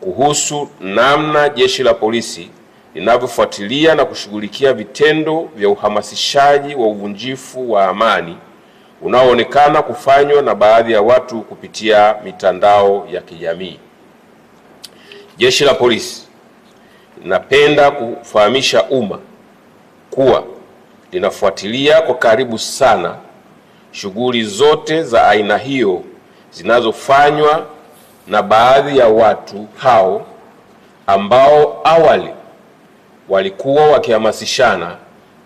kuhusu namna Jeshi la Polisi linavyofuatilia na kushughulikia vitendo vya uhamasishaji wa uvunjifu wa amani unaoonekana kufanywa na baadhi ya watu kupitia mitandao ya kijamii. Jeshi la Polisi linapenda kufahamisha umma kuwa linafuatilia kwa karibu sana shughuli zote za aina hiyo zinazofanywa na baadhi ya watu hao ambao awali walikuwa wakihamasishana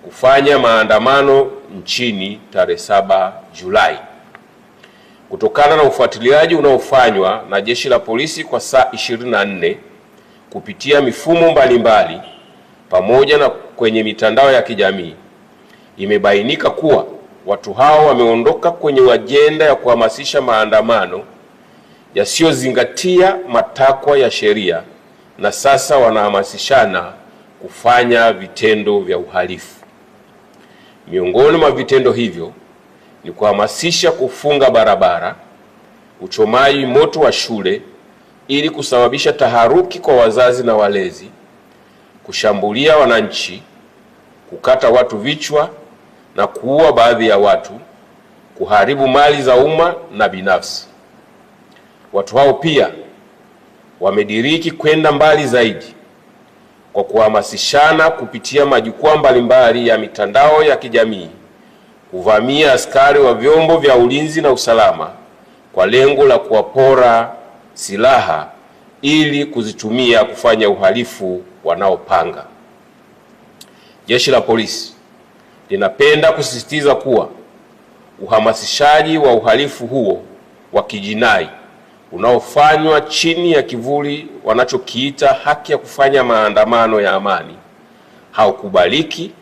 kufanya maandamano nchini tarehe 7 Julai. Kutokana na ufuatiliaji unaofanywa na Jeshi la Polisi kwa saa 24 kupitia mifumo mbalimbali pamoja na kwenye mitandao ya kijamii, imebainika kuwa watu hao wameondoka kwenye ajenda ya kuhamasisha maandamano yasiyozingatia matakwa ya sheria na sasa wanahamasishana kufanya vitendo vya uhalifu. Miongoni mwa vitendo hivyo ni kuhamasisha kufunga barabara, uchomaji moto wa shule ili kusababisha taharuki kwa wazazi na walezi, kushambulia wananchi, kukata watu vichwa na kuua baadhi ya watu, kuharibu mali za umma na binafsi. Watu hao pia wamediriki kwenda mbali zaidi kwa kuhamasishana kupitia majukwaa mbalimbali ya mitandao ya kijamii kuvamia askari wa vyombo vya ulinzi na usalama kwa lengo la kuwapora silaha ili kuzitumia kufanya uhalifu wanaopanga. Jeshi la Polisi linapenda kusisitiza kuwa uhamasishaji wa uhalifu huo wa kijinai unaofanywa chini ya kivuli wanachokiita haki ya kufanya maandamano ya amani haukubaliki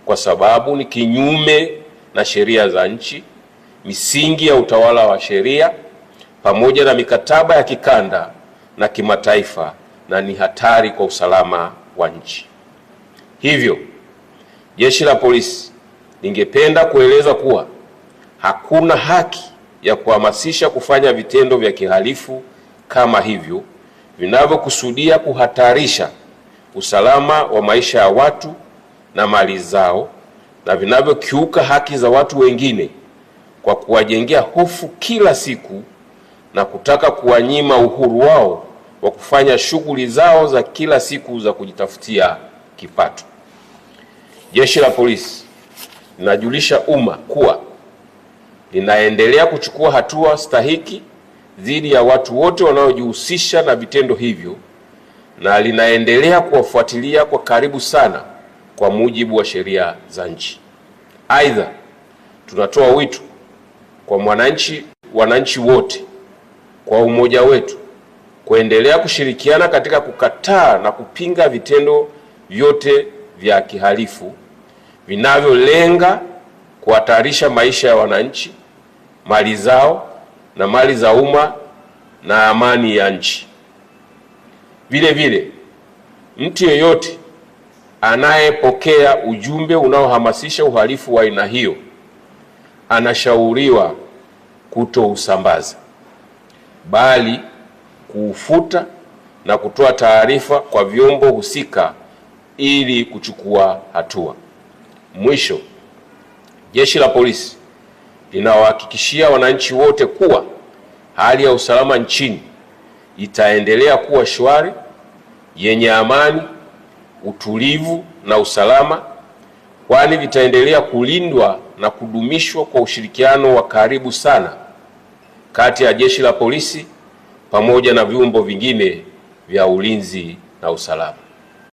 kwa sababu ni kinyume na sheria za nchi, misingi ya utawala wa sheria pamoja na mikataba ya kikanda na kimataifa na ni hatari kwa usalama wa nchi. Hivyo, Jeshi la Polisi lingependa kueleza kuwa hakuna haki ya kuhamasisha kufanya vitendo vya kihalifu kama hivyo vinavyokusudia kuhatarisha usalama wa maisha ya watu na mali zao na vinavyokiuka haki za watu wengine kwa kuwajengea hofu kila siku na kutaka kuwanyima uhuru wao wa kufanya shughuli zao za kila siku za kujitafutia kipato. Jeshi la Polisi linajulisha umma kuwa linaendelea kuchukua hatua stahiki dhidi ya watu wote wanaojihusisha na vitendo hivyo na linaendelea kuwafuatilia kwa karibu sana kwa mujibu wa sheria za nchi. Aidha, tunatoa wito kwa wananchi wote kwa umoja wetu kuendelea kushirikiana katika kukataa na kupinga vitendo vyote vya kihalifu vinavyolenga kuhatarisha maisha ya wananchi, mali zao na mali za umma na amani ya nchi. Vile vile, mtu yeyote anayepokea ujumbe unaohamasisha uhalifu wa aina hiyo anashauriwa kutousambaza, bali kuufuta na kutoa taarifa kwa vyombo husika ili kuchukua hatua. Mwisho, Jeshi la Polisi linawahakikishia wananchi wote kuwa hali ya usalama nchini itaendelea kuwa shwari, yenye amani, utulivu na usalama, kwani vitaendelea kulindwa na kudumishwa kwa ushirikiano wa karibu sana kati ya Jeshi la Polisi pamoja na vyombo vingine vya ulinzi na usalama.